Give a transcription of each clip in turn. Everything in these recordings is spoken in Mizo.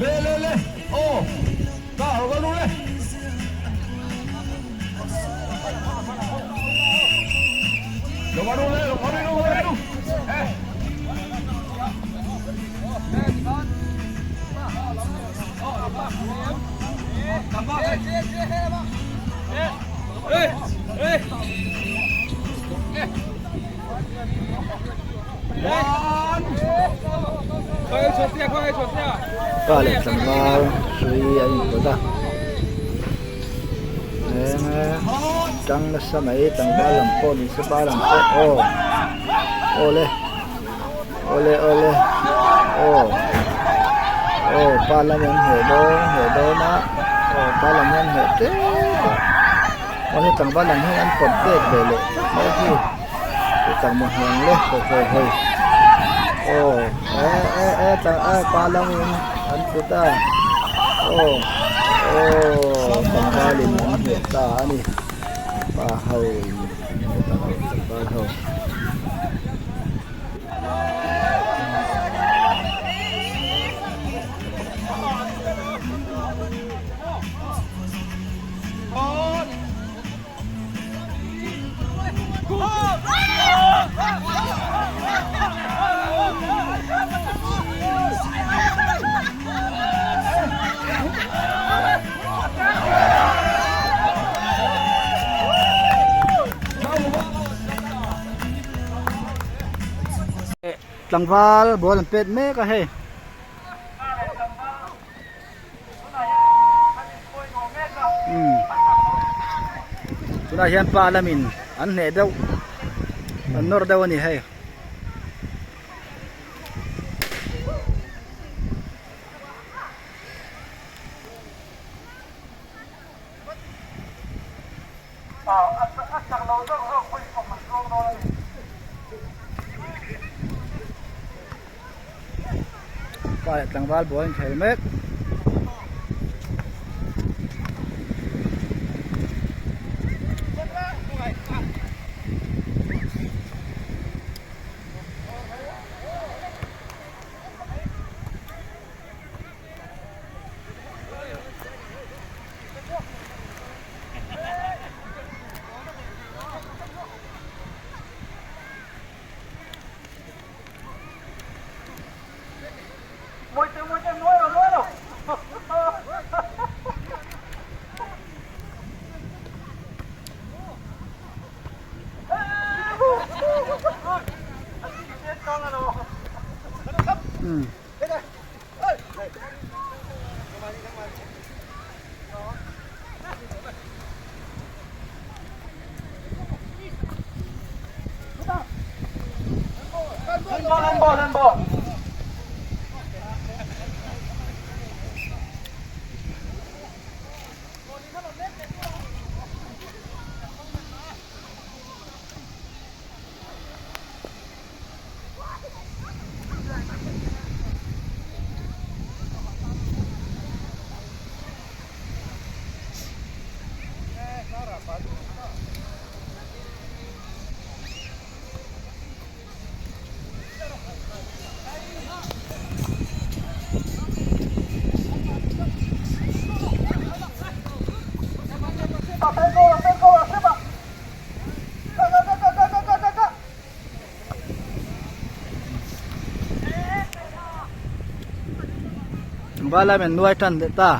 Le le le aw ka ho ka lu le. Lo ka lu le lo ka lu lo ka lu eh. Pa leh tlangval hrui a inpawt a eng tang nasa mai tlangval lam pawh ni se pa lam pawh aw awle awle awle aw aw pa lam an hneh dawn hneh dawn a aw pa lam hian hneh tep a mahse tlangval lam hian an pawt bet ve leh tlat mai a hi. Chutah maw hniang le haw haw hawi aw eh eh eh tla eh pa langin an put a aw aw tlangval in an hneh ta a ni pa ho in an hneh ta lo tlangval ho. Tlangval ball an pet mek a hei. Tunah hian pa lamin an hneh deuh an nawr deuh a ni hei. Pa leh tlangval buai an khel mek. Tlangval lai men nuai tan leh ta.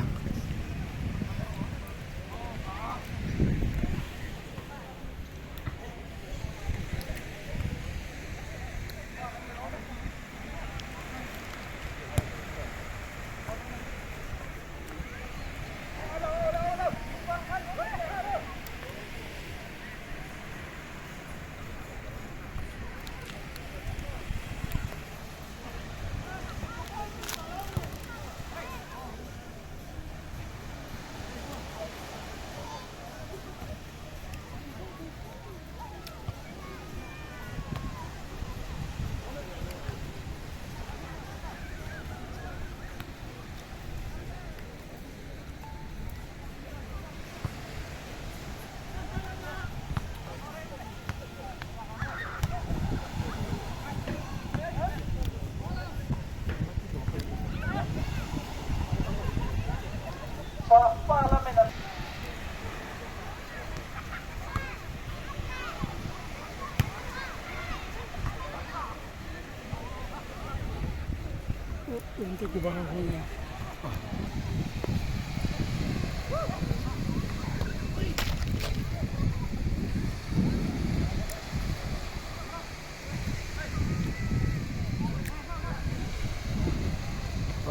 Aw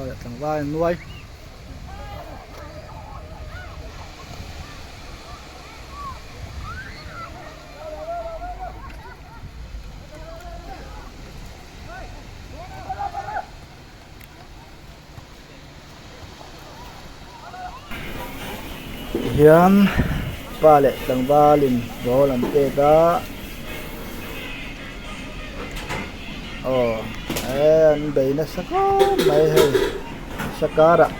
le tlangval an nuai. Tihian pa leh tlangval in ball an pek a aw he an bei nasa khawp mai hei nasa karah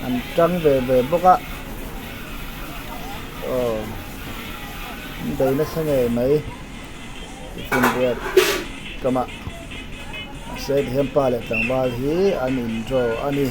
an tang ve ve bawk a aw an bei nasa ngei mai. Tifinriat kamah mahse tihian pa leh tlangval hi an in draw a ni.